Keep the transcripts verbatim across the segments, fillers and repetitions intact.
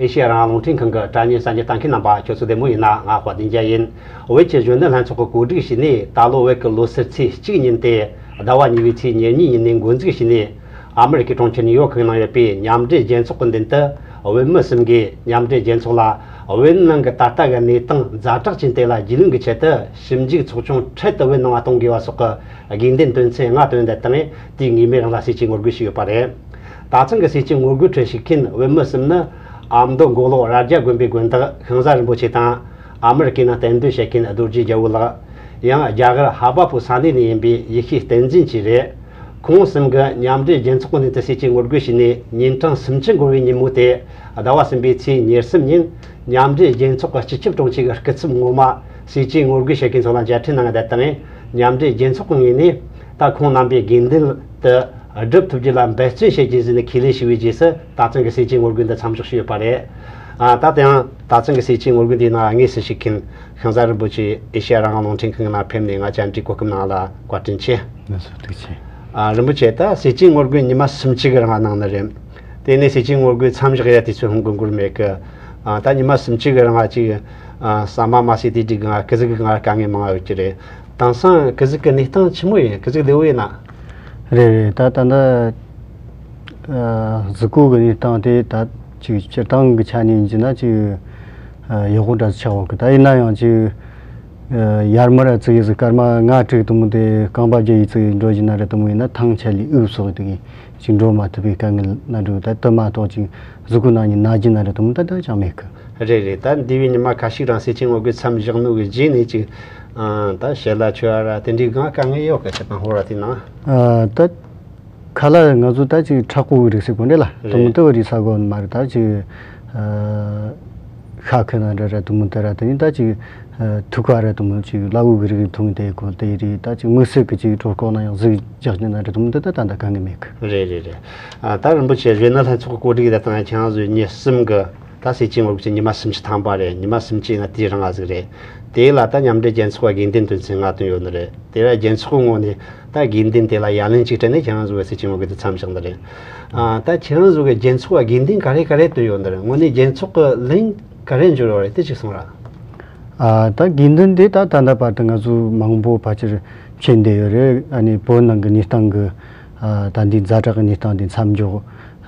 ཨེ་ཤེ་ཡ་རང་དབང་རླུང་འཕྲིན་ཁང་གི་དྲ་བརྙན་གསར་འགྱུར་ལྟ་མཁན་རྣམ་པ་ཁྱོད་ཚོ་བདེ་མོ་ཡིན་ན། ང་དཔལ་ལྡན་རྒྱལ་ཡིན། བོད་ཀྱི་གཞོན་ནུ་ལྷན་ཚོགས་ཀྱིས་གོ་སྒྲིག་བྱས་ནས། ད་ལོ་བོད་ཀྱི་ལོ་སར་ཚེས་གཅིག་ཉིན་ཏེ། ཟླ་བ་གཉིས་པའི་ཚེས་ཉེར་གཉིས་ཉིན་ནས་འགོ་འཛུགས་བྱས་ནས། ཨ་མི་རི་ཀའི་གྲོང་ཁྱེར་ནིའུ་ཡོག་གི་ནང་ཡོད་པའི་མཉམ་འབྲེལ་རྒྱལ་ཚོགས་ཀྱི་མདུན་དུ། བོད་མི་གསུམ་གྱིས་མཉམ་འབྲེལ་རྒྱལ་ཚོགས་ལ་བོད་ནང་གི་ད་ལྟ་གི་གནས་སྟངས་ཛ་དྲག་ཅན་དེ་ལ་རྒྱུས་ལོན་གྱི་ཆེད་དུ། ཞིབ་འཇུག་ཚོགས་ཆུང་འཕྲལ་དུ་བོད་ནང་ལ་གཏོང་དགོས་པ་སོགས་ཀྱི་དགོས་འདུན་དོན་ཚན་ལྔ་བཏོན་ཡོད་པ་དང་། དེའི་ངེས་མེད་རང་ལ་ཟས་བཅད་ངོ་རྒོལ་ཞུས་ཡོད་པ་རེད། ད་ཐེངས་ཀྱི་ཟས་བཅད་ངོ་རྒོལ་ཁྲོད་ཞུགས་མཁན་བོད་མི་གསུམ་ནི། ཨ་མདོ་མགོ་ལོག་རྭ་རྒྱ་དགོན་པའི་དགོན་བདག་ཤིང་བཟའ་རིན་པོ་ཆེ་དང་། ཨ་མི་རི་ཀའི་ནང་གཏན་སྡོད་བྱེད་མཁན་རྡོ་རྗེ་རྒྱལ་པོ་ལགས། ཡང་རྒྱ་གར་ཧ་བ་པོ་ས་གནས་ནས་ཡིན་པའི་ཡེ་ཤེས་བསྟན་འཛིན་བཅས་རེད། ཁོང་གསུམ་གྱིས་མཉམ་འབྲེལ་རྒྱལ་ཚོགས་ཀྱི་མདུན་དུ་ཟས་བཅད་ངོ་རྒོལ་བྱས་ནས། ཉིན་གྲངས་སུམ་ཅུ་འགོར་བའི་ཉིན་མོ་སྟེ། ཟླ་བ་གསུམ་པའི་ཚེས་ཉེར་གསུམ་ཉིན། མཉམ་འབྲེལ་རྒྱལ་ཚོགས་ཀྱི་སྤྱི་ཁྱབ་དྲུང་ཆེ་གི་སྐུ་ཚབ་ངོ་མ་ཟས་བཅད་ངོ་རྒོལ་བྱེད་མཁན་ཚོ་ལ་མཇལ་འཕྲད་གནང་ཡོད་པ་དང་། མཉམ་འབྲེལ་རྒྱལ་ཚོགས་ཀྱི་ངོས་ནས་ད་ཁོང་རྣམ་པའི་དགོས་འདུན་དེ་སྒྲུབ་ཐུབ་རྒྱུ་ལ་འབད་བརྩོན་བྱེད་རྒྱུ་ཟེར་ནས་ཁས་ལེན་ཞུས་པའི་རྗེས་སུ། ད་ཐེངས་ཀྱི་ཟས་བཅད་ངོ་རྒོལ་འདི་མཚམས་འཇོག་བྱས་ཡོད་པ་རེད། ཨ། ད་དེ་ཡང་ད་ཐེངས་ཀྱི་ཟས་བཅད་ངོ་རྒོལ་འདིའི་ནང་དངོས་སུ་ཞུགས་མཁན་ཤིང་བཟའ་རིན་པོ་ཆེ་ཨེ་ཤེ་ཡ་རང་དབང་རླུང་འཕྲིན་ཁང་ནང་ཕེབས་ནས་ང་བཅར་འདྲིའི་གོ་སྐབས་གནང་བ་ལ་བཀའ་དྲིན་ཆེ། ལགས་སོ། ཐུགས་རྗེ་ཆེ། ཨ། རིན་པོ་ཆེ། ད་ཟས་བཅད་ངོ་རྒོལ་ཉི་མ་སུམ་ཅུ་གི་རིང་ལ་གནང་ནི་རེད། དེ་ནས་ཟས་བཅད་ངོ་རྒོལ་མཚམས་བཞག་ཡ་དུས་ཚོད་ཧོན་གོང་འགོར་མེད་གི། ཨ། ད་ཉི་མ་སུམ་ཅུ་གི་རིང་ལ་ཅིག་ཨ། ཟ་མ་མ་ཟོས་དེ་འདྲའི་གི་ང་ཀི་ཟིག་གི་ང་དཀའ་ངལ་མང་ང་ཡོད་ཀྱི་རེད། དེང་སང་ཀི་ཟིག་གི་གནས་སྟངས་ཆི་མོ་ཡིན། ཀི་ཟིག་བདེ་བོ་ཡིན་ན། རེད་རེད། ད་ད་ལྟ་ཨ། གཟུགས་པོ་གི་གནས་སྟངས་དེ་ད་ཅིག་སྤྱིར་བཏང་གི་ཆ་ནས་ཡིན་གྱི་ན་ཅིག་ཨ། ཡག་པོ་འདྲ་ཆགས་ཡོད་གི། ད་ཡིན་ན་ཡང་ཅིག་ཨ། ཡར་མར་ཙིག་ཡིན་ཟིག་སྐར་མ་ལྔ་དྲུག་དུ་མོ་དེ་རྐང་པ་རྒྱག་ཡི་ཙིག་འགྲོ་བཞིན་ན་རེད། དུ་མོ་ཡིན་ན་ཐང་ཆད་ལས་དབུགས་སོགས་དེ་གི་ཅིག་འགྲོ་མ་ཐུབ་པའི་དཀའ་ངལ་ན་འགྲོ། ད་དུ་མ་གཏོགས་ཅིག་གཟུགས་པོ་ནང་ནས་ན་གྱི་ན་རེད། དུ་མོ་ད་ད་ཅང་མེད་གི། རེད་རེད། ད་འདས་པའི་ཉི་མ་ཁ་ཤས་རིང་ཟས་བཅད་ངོ་རྒོལ་མཚམས་བཞག་ནོ་གི་རྗེས་ནས་ཅིག་ཨ། ད་ཞལ་ལག་མཆོད་ཡ་ར་དེ་འདྲའི་གང་དཀའ་ངལ་ཡོད་གི། ཁྱེད་དང་ཧོར་བ་དེ་ནང་། ཨ། ད་ཁ་ལག་ང་ཚོ་ད་ཅིག་མཁྲེགས་པོ་གི་རིགས་ཟེར་གོ་འདྲ་ལ། རེད། དུ་མོ་དུ་བ་རིགས་ས་གོ་མ་རེད། ད་ཅིག་ཨ། ཤ་ཁུ་ན་ར་ར་དུ་མོ་དེ་ར། དེ་ནི་ད་ཅིག་ཨ། ཐུག་ཁ་ར་དུ་མོ་ཅིག་ལ་འུ་གི་རིགས་འཐུང་དེ་གོ་དེ་རེད། ད་ཅིག་མི་སེར་གི་ཅིག་གྲོད་ཁོག་ན་ཡང་ཟིག་རྒྱག་ནི་ན་ར་དུ་མོ་དེ་ད་ད་ད་དཀའ་ངལ་མེད་གི། རེད་རེད་རེད། ཨ། ད་རིན་པོ་ཆེ་གཞོན་ནུ་ལྷན་ཚོགས་ཀྱི་གོ་སྒྲིག་དེ་དང་ཁྱེད་རང་ཚོ་མི་གསུམ་གི་ད་ཟས་བཅད་ངོ་རྒོལ་ཉི་མ་སུམ་ཅུ་ཐམ་པ་རེད། ཉི་མ་སུམ་ཅུ་ཡིན་ན་དེའི་རིང་ང་ཟིག་རེད། དེ་ལ་ད་མཉམ་འབྲེལ་རྒྱལ་ཚོགས་ཀྱི་དགོས་འདུན་དོན་ཚན་ལྔ་བཏོན་ཡོད་ནི་རེད། དེ་ལ་རྒྱལ་ཚོགས་ངོས་ནས་ད་དགོས་འདུན་དེ་ལ་ཡ་ལན་གཅིག་སྤྲད་ནས་ཁྱེད་རང་ཚོ་གི་ཟས་བཅད་ངོ་རྒོལ་དེ་མཚམས་བཞག་ནི་རེད། ཨ། ད་ཁྱེད་རང་ཚོ་གི་རྒྱལ་ཚོགས་ཀྱི་དགོས་འདུན་ག་རེ་ག་རེ་བཏོན་ཡོད་ནི་རེད། དངོས་གནས་རྒྱལ་ཚོགས་ཀྱི་ལན་ག་རེ་འབྱོར་ཡོད་རེད། དེ་གཅིག་གསུངས་ར། ཨ། ད་དགོས་འདུན་དེ་ད་ད་ལྟ་བར་དུ་ང་ཚོ་མང་པོ་ཕལ་ཆེར་མཁྱེན་བསྡད་ཡོད་རེད། ཨ་ནི་བོད་ནང་གི་གནས་སྟངས་གི། ཨ། ད་འདི་ཛ་དྲག་གི་གནས་སྟངས་འདི་མཚམས་འཇོག་ཨ།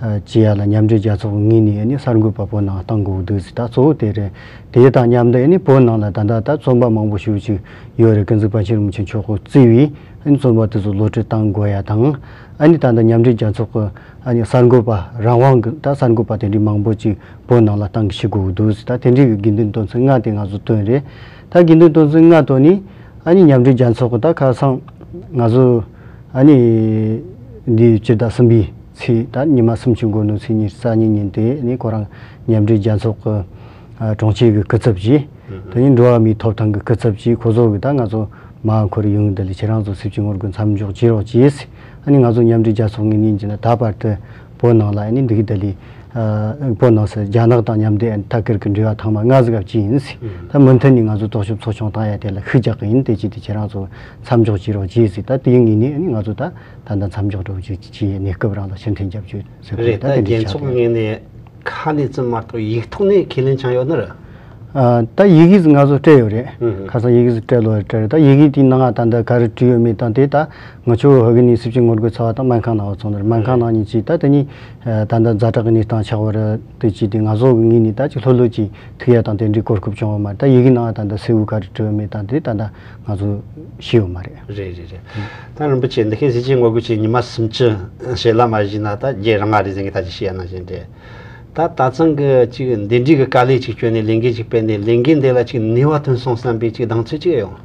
བྱེད་ཡ་ལ་མཉམ་འབྲེལ་རྒྱལ་ཚོགས་ངོས་ནས་ཨ་ནི་གསར་འགོད་པ་བོད་ནང་གཏང་དགོས་འདུག་ཟེར། ད་གཙོ་བོ་དེ་རེད། དེ་དང་མཉམ་དུ་ཨ་ནི་བོད་ནང་ལ་ད་ལྟ་ད་བཙོན་པ་མང་པོ་ཞིག་ཅིག་ཡོད་རེད། ཀུན་གཟིགས་པཎ་ཆེན་རིན་པོ་ཆེ་མཆོག་གིས་གཙོས་པའི་ཨ་ནི་བཙོན་པ་དེ་ཚོ་གློད་གྲོལ་གཏང་དགོས་ཡ་དང་། ཨ་ནི་ད་ལྟ་མཉམ་འབྲེལ་རྒྱལ་ཚོགས་ཀྱི་ཨ་ནི་གསར་འགོད་པ་རང་དབང་གི་ད་གསར་འགོད་པ་དེ་འདྲའི་མང་པོ་ཅིག་བོད་ནང་ལ་གཏང་གི་ཞུ་དགོས་འདུག་ཟེར། ད་དེ་འདྲའི་གི་དགོས་འདུན་དོན་ཚན་ལྔ་དེ་ང་ཚོ་བཏོན་རེད། ད་དགོས་འདུན་དོན་ཚན་ལྔ་བཏོན་ནས་ཨ་ནི་མཉམ་འབྲེལ་རྒྱལ་ཚོགས་ཀྱི་ད་ཁ་སང་ང་ཚོ་ཨ་ནི་འདི་སྤྱི་ཟླ་གསུམ་པའི་ཚེས་ད་ཉི་མ་སུམ་ཅུ་འགོར་ནོ་ཚེས་ཉི་ཤུ་རྩ་གཉིས་ཉིན་དེ་ནི་ཁོ་རང་མཉམ་འབྲེལ་རྒྱལ་ཚོགས་ཀྱི་ཨ་དྲུང་ཆེ་གི་སྐུ་ཚབ་ཀྱིས། ཨུ་ཧུ། དེ་ནི་འགྲོ་བ་མིའི་ཐོབ་ཐང་གི་སྐུ་ཚབ་ཀྱིས་ཁོ་ཚོ་གི་ད་ང་ཚོ་མར་འཁོར་ཡོང་། དེ་ལས་ཁྱེད་རང་ཚོ་ཟས་བཅད་ངོ་རྒོལ་མཚམས་འཇོག་བྱེད་རོགས་གྱིས། ཨ་ནི་ང་ཚོ་མཉམ་འབྲེལ་རྒྱལ་ཚོགས་ངོས་ནས་ཡིན་གྱི་ན་ད་བར་དུ་བོད་ནང་ལ་ཨ་ནི་འདི་གི་ད་ལི་ཨ་བོད་ནང་སར་རྒྱ་ནག་དང་མཉམ་དུ་ཨ་ནི་ཐད་ཀར་གྱི་འབྲེལ་བ་ཐེངས་མ་ལྔ་ཟིག་ག་བྱས་ཡིན་ཟེར། ཨུ་ཧུ། ད་མུ་མཐུད་ནས་ང་ཚོ་རྟོག་ཞིབ་ཚོགས་ཆུང་བཏང་ཡ་དེ་ལ་ཤུགས་རྒྱག་གི་ཡིན། དེ་ཅི་དེ་ཁྱེད་རང་ཚོ་མཚམས་འཇོག་བྱེད་རོགས་གྱིས་ཟེར། ད་དེའི་ངོས་ནས་ཨ་ནི་ང་ཚོ་ད་ད་ལྟ་མཚམས་འཇོག་འགྲོ་རྒྱུ་གྱི་གནས་སྐབས་རང་ལ་ཕྱིར་འཐེན་རྒྱབ་རྒྱུ་ཟེར། རེད། ད་དེ་འདྲའི་རྒྱལ་ཆགས་ཚོགས་ཡོད། ངོས་ནས་ཁ་ནས་ཙམ་མ་གཏོགས་ཡིག་ཐོག་ནས་ཁས་ལེན་བྱུང་ཡོད་ནི་རེད། ཨ། ད་ཡི་གེ་ང་ཚོ་སྤྲད་ཡོད་རེད། ཨུ་ཧུ། ཁ་སང་ཡི་གེ་སྤྲད་ལོ་སྤྲད་རེད། ད་ཡི་གེ་དེའི་ནང་ད་ལྟ་ག་རེ་བྲིས་ཡོད་མེད་དང་དེ་ད་ང་ཚོ་ཧ་གི་ནས་ཟས་བཅད་ངོ་རྒོལ་ཚོགས་པ་དང་སྨན་ཁང་ནང་བ་ཚོགས་ནི་རེད། སྨན་ཁང་ནང་ཉིན་གཅིག་ད་དེ་ནི་ད་ལྟ་ཛ་དྲག་གི་གནས་སྟངས་ཆགས་པ་རེད། དེ་གཅིག་དེ་ང་ཚོ་གི་ངོས་ནས་ད་ཅིག་ལྷོད་ལྷོད་ཅིག་ཐུག་ཡ་དང་དེ་འདྲའི་གོ་སྐབས་བྱུང་བ་མ་རེད། ད་ཡི་གེ་ནང་ད་ལྟ་གསལ་བོ་ག་རེ་བྲིས་ཡོད་མེད་དང་དེ་ད་ལྟ་ང་ཚོ་ཤེས་ཡོད་མ་རེད། རེད་རེད་རེད། ད་རིན་པོ་ཆེ་འདི་ཁའི་ཟས་བཅད་ངོ་རྒོལ་ཆེད་ཉི་མ་སུམ་ཅུ་ཞལ་ལག་མ་བཞེས་ན་ད་རྒྱལ་རང་ང་རེད་ཟེར་གི། ད་ཅིག་བཤད་ཡ་ནང་བཞིན་རེད། ད་ད་ཚང་གི་ཅིག་འདི་འདྲའི་གི་དཀའ་ལས་ཅིག་བསྐྱོན་ནས་ལས་འགན་ཅིག་སྤེལ་ནས་ལས་འགན་འདི་ལ་ཅིག་ནུས་པ་ཐོན་སོང་བསམ་པའི་ཅིག་གདེང་ཚོད་ཅིག་ཡོང་།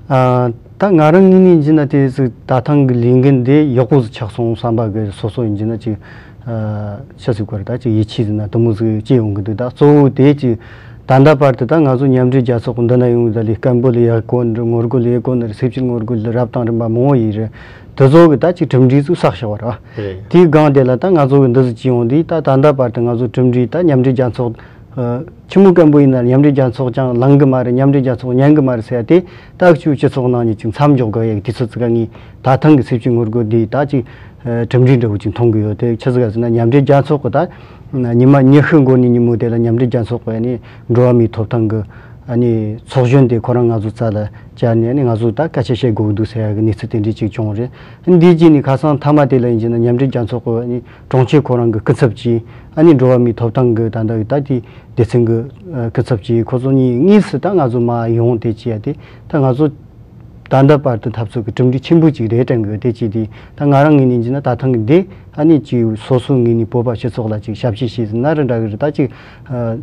ཨ། ད་ང་རང་ངོས་ནས་ཡིན་ན་དེ་ཟིག་ད་ཐེངས་གི་ལས་འགན་འདི་ཡག་པོ་ཟིག་ཆགས་སོང་བསམ་པ་གི་སོ་སོ་ཡིན་ན་ཅིག་ཨ། ཆི་ཟིག་གོ་རེད། ད་ཅིག་ཡིད་ཆེས་ཟིན་ན་དུ་མོ་ཟིག་སྐྱེ་ཡོང་གི་འདུག་ད་གཙོ་བོ་དེ་ཅིག་ད་ལྟ་བར་དུ་ད་ང་ཚོ་མཉམ་འབྲེལ་རྒྱལ་ཚོགས་འདི་ན་ཡོང་གི་ད་ལས་སྐད་འབོད་ལས་ཡག་གོ་ནི་རེད། ངོ་རྒོལ་ལས་ཡག་གོ་ནི་རེད། ཟས་བཅད་ངོ་རྒོལ་རབ་དང་རིམ་པ་མང་བོ་ཡིན་རེད། དེ་ཚོ་གི་ད་ཅིག་གྲུབ་འབྲས་ཚོ་བསགས་བཞག་པ་རེད། རེད། དེའི་སྒང་དེ་ལ་ད་ང་ཚོ་གི་འདི་ཟིག་ཅིག་ཡོང་དུས་ད་ད་ལྟ་བར་དུ་ང་ཚོ་གྲུབ་འབྲས་ད་མཉམ་འབྲེལ་རྒྱལ་ཚོགས་ ཨ། ཆི་མོ་སྐམ་པོ་ཡིན་ན་མཉམ་འབྲེལ་རྒྱལ་ཚོགས་ཀྱང་ལངས་གི་མ་རེད། མཉམ་འབྲེལ་རྒྱལ་ཚོགས་ཉན་གི་མ་རེད་ཟེར་ཡ་དེ། ད་འུ་ཆོའི་སྤྱི་ཚོགས་ནང་ནས་ཅིག་མཚམས་འཇོག་དགོས་ཡ་གི་དུས་ཚོད་ཅིག་ག་ངས་ད་ཐེངས་གི་སྲིད་སྤྱི་ངོ་རྒོལ་འདི་ད་ཅིག་ཨ། གྲུབ་འབྲས་འདྲ་བོ་ཅིག་མཐོང་གི་ཡོད། དེ་ཆི་ཟིག་ག་ཟེར་ན། མཉམ་འབྲེལ་རྒྱལ་ཚོགས་གི་ད་ཉི་མ་ཉི་ཤུ་འགོར་ནས་ཉིན་མོ་དེ་ལ་མཉམ་འབྲེལ་རྒྱལ་ཚོགས་གི་ཨ་ནི་འགྲོ་བ་མིའི་ཐོབ་ཐང་གི་ཨ་ནི་ཚོགས་གཞོན་དེ་ཁོ་རང་ང་ཚོ་རྩ་ལ་བཅར་ནས། ཨ་ནི་ང་ཚོ་ད་སྐད་ཆ་བཤད་དགོས་འདུག་ཟེར་ཡ་གི་གནས་ཚུལ་དེ་འདྲས་ཅིག་བྱུང་རེད། འདིའི་རྗེས་ནས་ཁ་སང་མཐའ་མ་དེ་ལ་ཡིན་གྱི་ན་མཉམ་འབྲེལ་རྒྱལ་ཚོགས་ཀྱི་ཨ་ནི་དྲུང་ཆེ་ཁོ་རང་གི་སྐུ་ཚབ་ཀྱིས་ཨ་ནི་འགྲོ་བ་མིའི་ཐོབ་ཐང་གི་ད་ལྟ་ད་དེའི་སྡེ་ཚན་གྱི་ཨ་སྐུ་ཚབ་ཀྱིས་ཁོ་ཚོ་གཉིས་དངོས་སུ་ད་ང་ཚོ་མར་ཡོང་དེ་བྱས་ཡ་དེ། ད་ང་ཚོ་ད་ལྟ་བར་དུ་འཐབ་རྩོད་ཀྱི་གྲུབ་འབྲས་ཆེན་པོ་ཅིག་རེད་དྲན་གི། དེ་བྱས་དུས་ད་ང་རང་ངོས་ནས་ཡིན་གྱི་ན་ད་ཐེངས་གི་འདི་ཨ་ནི་ཅིག་སོ་སོའི་ངོས་ནས་བོད་པ་སྤྱི་ཚོགས་ལ་ཅིག་ཞབས་ཕྱི་བྱས་ཟིན་ན་རེ་འདྲ་གི་རེད། ད་ཅིག་ཨ།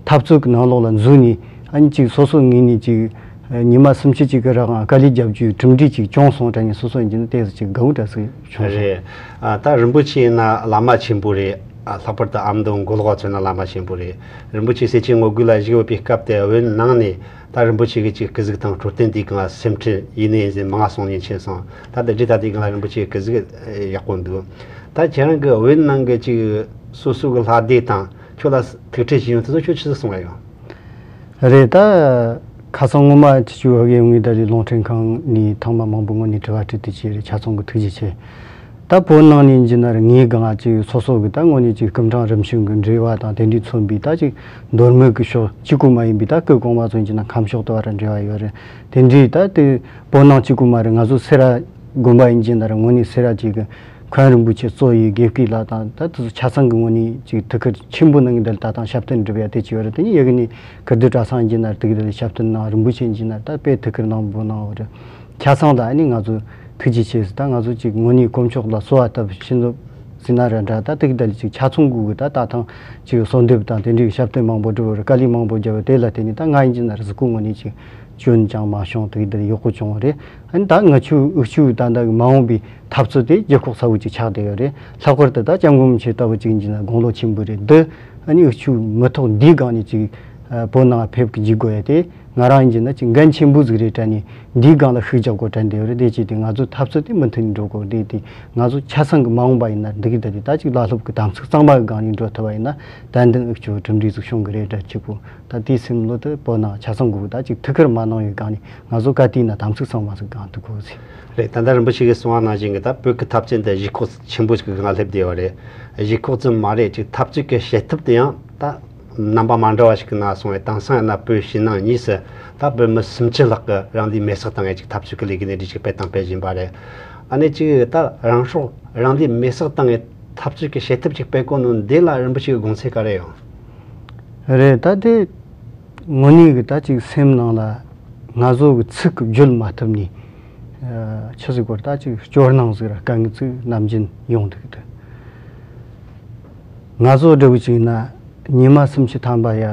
འཐབ་རྩོད་ཀྱི་ནང་ལོགས་ལ་འཛུལ་ནས་ཨ་ནི་ཅིག་སོ་སོའི་ངོས་ནས་ཅིག་ཨ། ཉི་མ་སུམ་ཅུ་ཅིག་གི་རིང་དཀའ་ལས་བརྒྱབ་རྒྱུའི་གྲུབ་འབྲས་ཅིག་བྱུང་སོང་དྲན་ནས་སོ་སོ་ཡིན་གྱི་ན་ཏོག་ཙམ་ཅིག་དགའ་བོ་འདྲ་ཟིག་བྱུང་སོང་། རེད། ཨ། ད་རིན་པོ་ཆེ་ཡིན་ན་བླ་མ་ཆེན་པོ་རེད། ཨ། ལྷག་པར་དུ་ཨ་མདོ་མགོ་ལོག་མཚོན་ན་བླ་མ་ཆེན་པོ་རེད། རིན་པོ་ཆེ་སྲིད་སྤྱི་ངོ་རྒོལ་ལ་བཞུགས་ཡོད་པའི་སྐབས་དེ་བོད་ནང་ནས་ད་རིན་པོ་ཆེ་གི་ཅིག་སྐུ་གཟུགས་དང་འཕྲོད་བསྟེན་དེའི་སྒང་ལ་སེམས་ཁྲལ་ཡིན་ནའི་ཡིན་ཟིན་མང་ང་སོང་ཉེན་ཆེན་སོང་། ད་དེ་འདྲའི་ད་དེའི་སྒང་ལ་རིན་པོ་ཆེའི་སྐུ་གཟུགས་ཡག་པོ་འདུག། ད་ཁྱེད་རང་གི་བོད་ནང་གི་ཅིག་སོ་སོ་གི་ལྷ་སྡེ་དང་ཁྱོད་ལ་ཐུག་འཕྲད་བྱས་ཡོང་དུས་ཚོད་ཁྱོད་ཆི་ཟིག་གསུང་བ་ཡོང་། རེད། ད་ཁ་སང་སྔོན་མ་ཁྱེད་ཆོའི་ཧ་གི་ཡོང་ངེས་ད་རེས་རླུང་འཕྲིན་ཁང་ནས་ཐེངས་མ་མང་པོ་ངོ་ནས་དྲི་བ་དྲིས་ཏེ་བྱས་རེད། ཆ་ཚང་གི་ཐུགས་རྗེ་ཆེ། ད་བོད་ནང་ནས་ཡིན་གྱི་ན་རེད། ངའི་སྒང་ཅིག་སོ་སོ་གི་ད་དངོས་གནས་ཅིག་སྐུ་ཕྲེང་རིམ་བྱོན་གི་འབྲེལ་བ་དང་དེ་འདྲའི་མཚོན་པའི་ད་ཅིག་མདོ་སྨད་གི་ཕྱོགས་གཅིག་པུ་མ་ཡིན་པའི་ད་སྐུ་གོང་མ་ཚོ་ཡིན་གྱི་ན་ཁམས་ཕྱོགས་དུ་བ་ར་འབྲེལ་བ་ཡོད་རེད། དེ་འདྲའི་ད་དེ་བོད་ནང་གཅིག་པུ་མ་རེད། ང་ཚོ་སེ་ར་དགོན་པ་ཡིན་གྱི་ན་རེད། དངོས་གནས་སེ་ར་ཅིག་གི་མཁན་རིན་པོ་ཆེ་གཙོ་ཡི་དགེ་བསྐོས་ལགས་དང་ད་དེ་ཚོ་ཆ་ཚང་གི་ངོས་ནས་ཅིག་ཐུགས་ཁུར་ཆེན་པོ་གནང་གི་འདི་ལ་ད་ཐེངས་ཞབས་བརྟན་སྒྲུབ་ཡ་དེ་ཅིག་ཡོད་རེད། དེ་ནས་ཡ་གི་ནས་ཀིརྟི་གྲྭ་ཚང་ཡིན་གྱི་ན་རེད། དེ་གི་དེ་ལ་ཞབས་བརྟན་གནང་། རིན་པོ་ཆེ་ཡིན་གྱི་ན་རེད། ད་དཔེ་ཐུགས་ཁུར་གནང་པོ་གནང་བ་རེད། ཆ་ཚང་ལ་ཨ་ནི་ང་ཚོ་ཐུགས་རྗེ་ཆེ་ཟེར། ད་ང་ཚོ་ཅིག་དངོས་གནས་དཀོན་མཆོག་ལ་གསོལ་བ་བཏབ་ཕྱིན་ཚོ་ཟིན་ན་ར་འདྲ། ད་དེ་གི་དེ་ལ་ཅིག་ཆ་ཚང་གུ་གི་ད་ད་ཐེངས་ཅིག་གསོལ་འདེབས་དང་དེ་འདྲའི་ཞབས་བརྟན་མང་པོ་སྒྲུབ་པར་དཀའ་ལས་མང་པོ་བརྒྱབ་པ་དེ་ལ་བརྟེན་ནས་ད་ང་ཡིན་གྱི་ན་རེད། གཟུགས་པོ་དངོས་གནས་ཅིག་སྐྱོན་ཅང་མ་བྱུང་། དེ་གི་དེ་ལ་ཡག་པོ་བྱུང་བ་རེད། ཨ་ནི་ད་ང་ཆོའི་འུ་ཆོའི་ད་ལྟ་གི་མ་འོངས་པའི་འཐབ་རྩོད་དེ་རྒྱབ་ཤོག་ཚ་བོ་ཅིག་ཆགས་བསྡད་ཡོད་རེད། ལྷག་པར་དུ་ད་སྐྱབས་མགོན་རིན་པོ་ཆེ་ལྟ་བུ་ཅིག་ཡིན་གྱི་ན་དགུང་ལོ་ཆེན་པོ་རེད། འདི་ཨ་ནི་འུ་ཆོའི་མི་ཐོག་འདིའི་སྒང་ནས་ཅིག་ཨ་བོད་ནང་ཕེབས་ཀྱི་འཇུག་དགོས་ཡ་དེ་ང་རང་ཡིན་གྱི་ན་ཅིག་འགན་ཆེན་པོ་ཟིག་རེད་དྲན་ནས་འདིའི་སྒང་ལ་ཤུགས་རྒྱག་དགོས་དྲན་བསྡད་ཡོད་རེད། དེ་བྱས་ཏེ་ང་ཚོ་འཐབ་རྩོད་དེ་མུ་མཐུད་ནས་འགྲོ་དགོས་རེད། དེ་ང་ཚོ་ཆ་ཚང་གི་མ་འོངས་པ་ཡིན་ན་འདི་གི་ད་དེ་ད་ཅིག་བླ་སློབ་ཀྱི་དམ་ཚིག་གཙང་མ་གི་སྒང་ནས་འགྲོ་ཐུབ་པ་ཡིན་ན་ཏན་ཏན་འུ་ཆོ་གྲུབ་འབྲས་ཟིག་བྱུང་གི་རེད་དྲན་གྱི་ཡོད། ད་དེའི་སེམས་བློ་དེ་བོད་ནང་ཆ་ཚང་གི་ད་ཅིག་ཐུགས་ཁུར་མ་གནང་བའི་སྒང་ནས་ང་ཚོ་ག་དུས་ཡིན་ན་དམ་ཚིག་གཙང་མ་ཟིག་སྒང་དུ་དགོས་ཟེར། རེད། ད་ལྟ་རིན་པོ་ཆེ་གིས་གསུངས་པ་ནང་བཞིན་གྱི་ད་བོད་ཀྱི་འཐབ་རྩོད་འདི་གཞི་ཁོག་ཆེན་པོ་ཞིག་གི་སྒང་སླེབས་བསྡད་ཡོད་རེད། གཞི་ཁོག་ཙམ་མ་རེད། ཅིག་འཐབ་རྩོད་ཀྱི་བྱེད་ཐབས་དེ་ཡང་ད་རྣམ་པ་མ་འདྲ་བ་ཞིག་གི་ནང་སོང་བས། དེང་སང་ཡིན་ན་བོད་ཕྱི་ནང་གཉིས་སུ་ད་བོད་མི་སུམ་ཅུ་ལྷག་གི་རང་ལུས་མེར་སྲེག་བཏང་ངས་ཅིག་འཐབ་རྩོད་ཀྱི་ལས་འགུལ་འདི་འདྲ་ཅིག་སྤེལ་དང་སྤེལ་བཞིན་པ་རེད། ཨ་ནི་ཅིག་ད་རང་སྲོག་རང་ལུས་མེར་སྲེག་བཏང་ངས་འཐབ་རྩོད་ཀྱི་བྱེད་ཐབས་ཅིག་སྤེལ་གོ་ནོ་འདི་ལ་རིན་པོ་ཆེ་གི་དགོངས་ཚུལ་ག་རེ་ཡོད། རེད། ད་དེ་དངོས་གནས་གི་ད་ཅིག་སེམས་ནང་ལ་ང་ཚོ་གི་ཚིག་གི་བརྗོད་མ་ཐུབ་ནས་ཨ་ཆི་ཟིག་གོ་ད་ཅིག་སྐྱོ་སྣང་ཟིག་ར་དཀའ་ངལ་ཚིག་ནམ་རྒྱུན་ཡོང་འདུག་གི། ད་ང་ཚོ་འདྲ་བོ་ཅིག་ན་ཉི་མ་སུམ་ཅུ་ཐམ་པ་ཡ་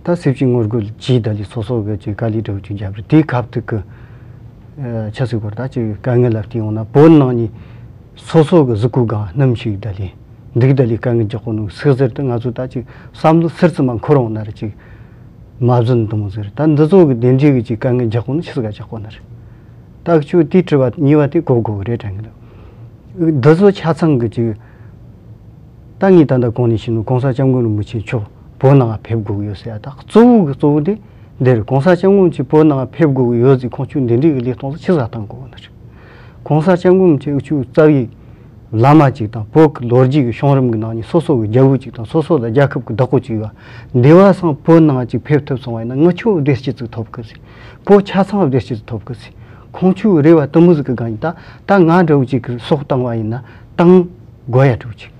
ད་སྲིད་ཇུས་ངོ་རྒོལ་གྱིས་ད་ལི་སོ་སོ་གི་ཅིག་དཀའ་ལས་འདྲ་བོ་ཅིག་བརྒྱབ་རེད། དེའི་ཁ་ཐུག་གི་ཨ་ཆི་ཟིག་གོ་ད་ཅིག་དཀའ་ངལ་ལ་བལྟས་ཡོང་ན་བོད་ནང་ནས་སོ་སོ་གི་གཟུགས་པོའི་སྒང་སྣུམ་ཞིག་ད་ལི། འདུག་ད་ལས་དཀའ་ངལ་རྒྱག་གོ་ནོ་སུ་ཟེར་ཏེ་ང་ཚོ་ད་ཅིག་བསམ་བློ་སིར་ཙམ་མ་འཁོར་འོང་ན་ར་ཅིག་མ་བཟོད་འདུག་མོ་ཟེར། ད་འདི་ཚོ་གི་དེ་འདྲའི་གི་ཅིག་དཀའ་ངལ་རྒྱག་གོ་ནོ་ཆི་ཟིག་ག་རྒྱག་གོ་ན་རེད། ད་ཁྱོད་དེའི་དྲི་བ་གཉིས་པ་དེ་གོ་དགོས་གི་རེད་དྲན་གི་འདུག། འདི་ཚོ་ཆ་ཚང་གི་ཅིག་ད་ངས་ད་ལྟ་གོང་ནས་བཤད་ནོ་གོང་ས་སྐྱབས་མགོན་རིན་པོ་ཆེ་མཆོག་བོད་ནང་ཕེབས་དགོས་གི་ཡོད་ཟེར་ཡ་ད་གཙོ་བོ་གི་གཙོ་བོ་དེ་འདི་རེད། གོང་ས་སྐྱབས་མགོན་ཆེ་བོད་ནང་ཕེབས་དགོས་གི་ཡོད་ཟེར་ཁོང་ཆོས་འདི་འདྲའི་གི་ལས་སྟངས་སུ་ཆི་ཟིག་བཏང་དགོས་གི་ན་རེད། གོང་ས་སྐྱབས་མགོན་ཆེ་འུ་ཆོའི་རྩ་བའི་བླ་མ་ཅིག་དང་བོད་ཀྱི་ལོ་རྒྱུས་ཀྱི་བྱུང་རིམ་གྱི་ནང་ནས་སོ་སོ་གི་རྒྱལ་པོ་ཅིག་དང་སོ་སོ་ལ་རྒྱལ་ཁབ་ཀྱི་བདག་པོ་ཅིག་ཡོད། འདི་བ་སང་བོད་ནང་ཅིག་ཕེབས་ཐུབ་སོང་བ་ཡིན་ན་ངི་ཆོ་བདེ་སྐྱིད་ཅིག་ཐོབ་གི་ཟེར། བོད་ཆ་ཚང་བདེ་སྐྱིད་ཅིག་ཐོབ་གི་ཟེར། ཁོང་ཆོའི་རེ་བ་དུ་མོ་ཟིག་གི་སྒང་ཡིན། ད་ད་ང་འདྲ་བོ་ཅིག་གི་སྲོག་བཏང་བ་ཡིན་ན་བཏང་དགོས་ཡ་འདྲ་བོ་ཅིག་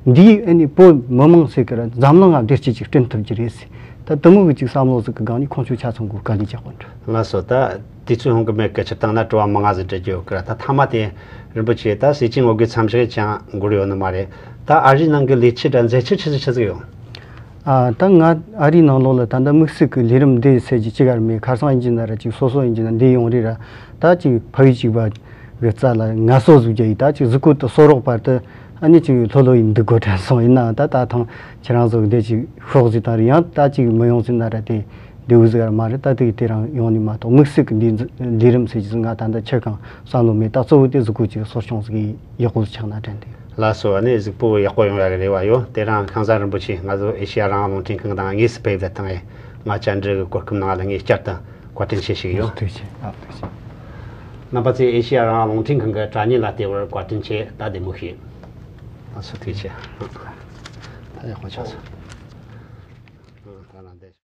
འདིས་ཨ་ནི་བོད་མི་མང་ཟེར་གི་ར་འཛམ་གླིང་ང་བདེ་སྐྱིད་ཅིག་བསྐྲུན་ཐུབ་ཀྱི་རེད་ཟེར། ད་དུ་མོ་གི་ཅིག་བསམ་བློ་ཟིག་གི་སྒང་ནས་ཁོང་ཆོ་ཆ་ཚང་གི་དཀའ་ལས་རྒྱག་གོ་འདྲ། ལགས་སོ། ད་དུས་ཚོད་ཧོང་གི་མེད་གི་ཕྱིར་བཏང་ན་དྲི་བ་མང་ང་ཟིག་འདྲི་རྒྱུ་ཡོད་གི་ར། ད་མཐའ་མ་དེ་རིན་པོ་ཆེ་ད་སྲིད་སྤྱི་ངོ་རྒོལ་མཚམས་བཞག་ཅང་འགོར་ཡོད་ནི་མ་རེད། ད་ཨ་རིའི་ནང་གི་ལས་བྱེད་དང་མཛད་ཆེད་ཆི་ཟིག་ཆི་ཟིག་ཡོད། ཨ་ད་ང་ཨ་རིའི་ནང་ལོགས་ལ་ད་ལྟ་དམིགས་བསལ་གི་ལས་རིམ་འདི་ཟེར་གྱི་ཅི་གར་མེད། ཁ་སང་ཡིན་གྱི་ན་ར་ཅིག་སོ་སོ་ཡིན་གྱི་ན་འདི་ཡོང་རེད་ར། ད་ཅིག་ཕ་ཡུལ་གཅིག་པ་གི་རྩ་ལ་ངལ་གསོ་ཟིག་རྒྱག་ཡི། ད་ཅིག་གཟུགས་པོ་དེ་གསོ་རོགས་བར་དུ་ཨ་ནི་ཅིག་ལྷོད་ལྷོད་ཡིན་འདུག་དགོས་དྲན་སོང་། ཡིན་ནའང་ད་ད་ཐེངས་ཁྱེད་རང་ཚོ་འདི་ཅིག་ཤོག་ཟིག་བཏང་རེད། ཡང་ད་ཅིག་མི་ཡོང་ཟིན་ན་ར་དེ་འདི་འུ་ཟིག་གར་མ་རེད། ད་དེ་གི་དེ་རང་ཡོང་ནི་མ་གཏོགས་དམིགས་བསལ་གི་འདི་ལས་རིམ་ཟེར་གྱི་ཟིག་ང་ད་ལྟ་ཆེ་གང་བསམ་བློ་མེད། ད་གཙོ་བོ་དེ་གཟུགས་པོ་ཅིག་གསོ་སྐྱོང་ཟིག་ཡག་པོ་ཆགས་ན་དྲན་འདུག། ལགས་སོ། ཨ་ནི་གཟིགས་པོ་ཡག་པོ་ཡོང་ཡག་གི་རེ་བ་ཡོད། དེ་རིང་ཁང་གསར་རིན་པོ་ཆེ་ང་ཚོ་ཨེ་ཤེ་ཡ་རང་དབང་རླུང་འཕྲིན་ཁང་དང་དངོས་སུ་ཕེབས་པའི་ཐད་ང་བཅར་འདྲི་གི་གོ་སྐབས་གནང་བ་ལ་ངས་བསྐྱར་དུ་བཀའ་དྲིན་ཆེ་ཞུ་གི་ཡོད། ཐུགས་རྗེ་ཆེ། ཨ། ཐུགས་རྗེ་ཆེ། རྣམ་པ་ཚོས་ཨེ་ཤེ་ཡ་རང་དབང་རླུང་འཕྲིན་ཁང་གི་དྲ་བརྙན་ལ་བལྟས་པར་བཀའ་དྲིན་ཆེ། ད་བདེ་མོ་བྱོས། ལགས་སོ། ཐུགས་རྗེ་ཆེ། ད་ཡག་པོ་ཆགས་སོང་། ད་རང་བསྡད།